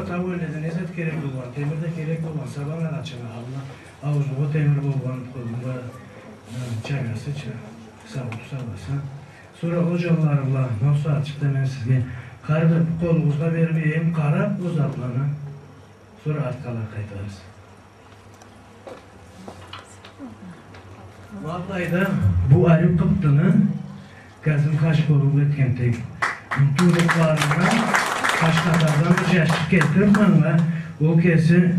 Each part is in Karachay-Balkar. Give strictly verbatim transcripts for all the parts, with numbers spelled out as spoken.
Сау элледе не зат керек болгъан, темир да керек болгъан, сабан агъачыны аллына, ауузлугъу темир болгъан, къолунда, э, чагъасыча, саууту сабаса. Сора ол джанлары бла, ма бусагъатчыкъда мен сизге, къаргъы, къолугъузгъа берип эм, къарап ол затланы, сора артха алай къайтарсыз. Ма былайда бу ариу къыбтыны Кязим хаджи къоллукъ этген тек. Туудукъларындан Къашкъатардан бир джашчыкъ келтирип манга, ол кеси, э,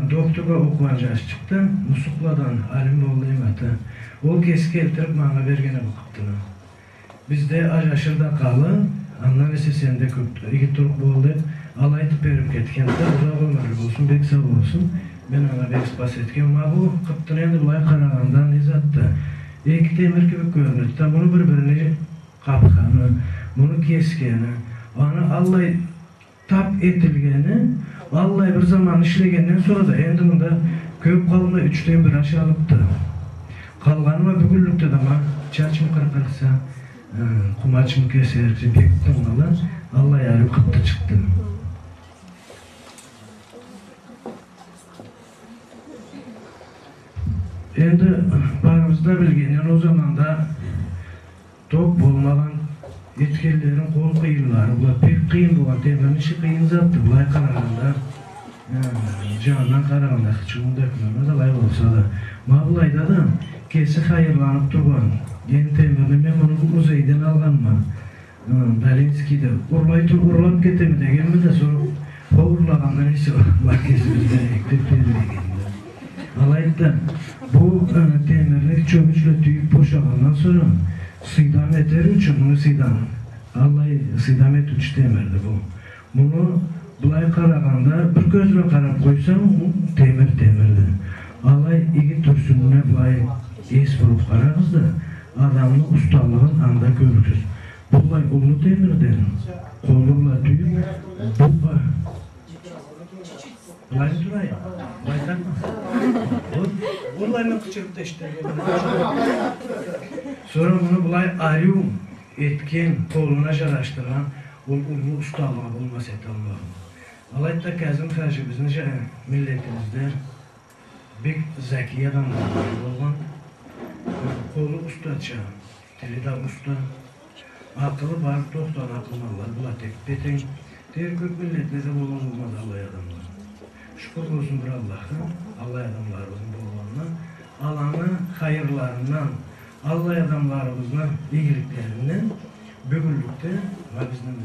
докторгъа окъугъан джашчыкъды, Мусукъладан, алим болду эм аты. Ол кеси келтирип манга берген эди бу къыбтыны. Бизде аджашыр да къалы, андан эсе сенде кёп иги туруп бол деп, алай айтып берип кетгенди да, узакъ ёмюрлю болсун, бек сау болсун. Мен анга бек ыспас этгенме. Ма бу къыбтыны энди былай къарагъанда не затды? Эки темир кибик кёрюнеди да, муну бир-бирине къапханы, муну кесгени, аны аллай тап этилгени, аллай бир заман ишлегенден сора да, энди мында кёп къалмай, ючден бир ашалыпды. Къалгъаны ма бюгюнлюкде да ма чачым къыркъырыкъса, э, къумачым кесериксе, бек тынгылы, аллай ариу къыбты чыкъды. Энди барыбыз да билгенден, ол заманда ток болмагъан, этгенлерин къол къыйынлары бла, бек къыйын болгъан, темирни иши къыйын затды, былай къарагъанда, э, джанындан къарагъанда, хычыуун да кёрмез, алай болса да. Ма былайда да кеси хайырланып тургъан, энди темирни мен муну музейден алгъанма. Хы, Долинскийде урлай тур-, урлап кетеме дегенме да, сора хо урлагъандан эсе бар кесибизде, эки тебрегенде. Алайды да, бу, э, темирни чёгюч бла тюйюп бошагъандан сора, сыйдам этер ючюн, муну сыйдам, аллай сыйдам этиучю темирди бу. Муну былай къарагъанда, бир кёз бла къарап къойсанг, бу темир темирди. Алай иги тюрсюнюне былай эс буруп къарагъыз да, адамны усталыгъын анда кёрюрсюз. Быллай уллу темирден къолу бла тюйюп, бу-, былай турайым. Былай турайым. Быллай мен къычырып да эшитирге болмай. Сора муну былай ариу этген, къолуна джарашдыргъан, ол уллу усталыгъы болмаса эталмагъан. Алайды да, Кязим хаджи бизни джа-, миллетибизде бек заки адамлардан болгъан, къолу устача, тили да уста, акъылы бар, тохтагъан акъылманла бла тек бла тенг. Дери кёп миллетледе болгъан болмады аллай адамла. Шукур болсун бир Аллахха, аллай адамларыбызны болгъанына, аланы хайырларындан, аллай адамларыбызны игиликлеринден бюгюнлюкде ма бизни